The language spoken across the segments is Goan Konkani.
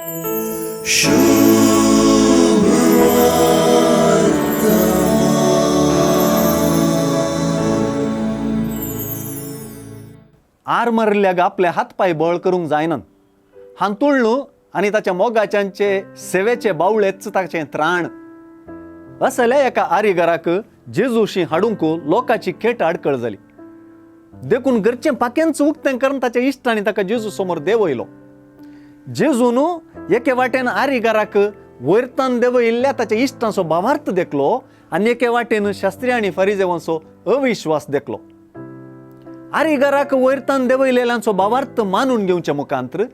आर मारिल्ल्याक आपले हातपांय बळ करूंक जायनात. हांतुळ्णू आनी ताच्या मोगाच्यांचे सेवेचे बावळेच ताचें त्राण. असल्या एका आरीगराक जेजूशी हाडूंक लोकांची खेट आडकळ जाली. देखून घरचें पाक्यांच उक्तें करून ताच्या इश्टांनी ताका जेजू समोर देंवयलो. जेजून एके वाटेन आरीगराक वयरतान देंवयिल्ल्या ताच्या इश्टांचो भावार्थ देखलो आनी एके वाटेन शास्त्री आनी फरिजेवांचो अविश्वास देखलो. आरीगराक वयरतान देंवयलेल्यांचो भावार्थ मानून घेवच्या मुखांत्र,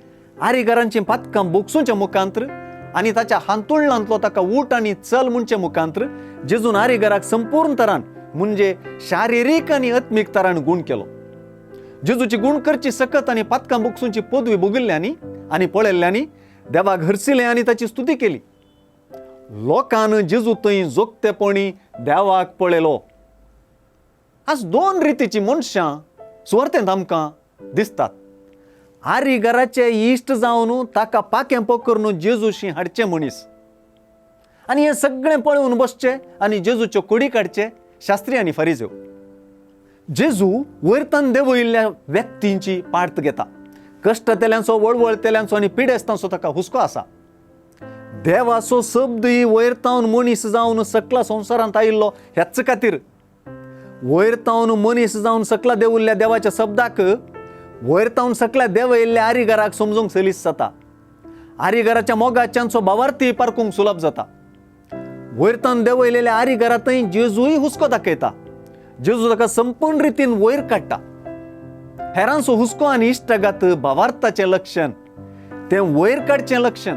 आरीगरांचीं पातकां बोगसूच्या मुखांत्र आनी ताच्या हांतुळणांतलो ताका ऊठ आनी चल म्हणचे मुखांत्र जेजून आरीगराक संपूर्ण तरान म्हणजे शारिरीक आनी आत्मीक तरान गूण केलो. जेजूची गूण करची सकत आनी पातकां बोगसूंची पदवी भोगिल्ल्यांनी आनी पळयल्ल्यांनी देवाक हरसिलें आनी ताची स्तुती केली. लोकान जेजू थंय जोगतेपणी देवाक पळयलो. आज दोन रितीची मनशां सुवार्थेंत आमकां दिसतात. आरीगराचे इश्ट जावन ताका पाकें पकरून जेजूशी हाडचे मनीस आनी हें सगळें पळोवन बसचे आनी जेजूच्यो कोडी काडचे शास्त्री आनी फरिजेव. जेजू वयरतान देंवयिल्ल्या व्यक्तींची पार्त घेता. कश्टतेल्यांचो, वळवळतेल्यांचो आनी पिडेस्तांचो ताका हुस्को आसा. देवाचो शब्द ही वयरतावन मनीस जावन सकला संवसारांत आयिल्लो ह्याच खातीर. वयरतावन मनीस जावन सकला देंवल्ल्या देवाच्या शब्दाक वयरतावन सकल्या देंवयिल्ल्या आरीगराक समजूंक सलीस जाता. आरीगराच्या मोगाच्यांचो भावार्थी पारकूंक सुलभ जाता. वयरतावन देंवयलेल्या आरीगरांतय जेजूय हुस्को दाखयता. जेजू ताका संपूर्ण रितीन वयर काडटा. हेरांचो हुस्को आनी इश्टागात भावार्थाचें लक्षण, तें वयर काडचें लक्षण.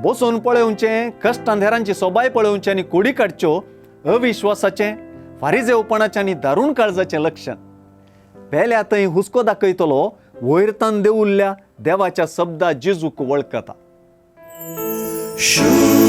बसून पळोवचें, कश्टान हेरांची सोबाय पळोवचें आनी कोडी काडच्यो अविश्वासाचें, फारिजेवपणाचें आनी दारूण काळजाचें लक्षण. पेल्या थंय हुस्को दाखयतलो वयरतान देंवुल्ल्या देवाच्या शब्दा जेजूक वळखता. शुभ.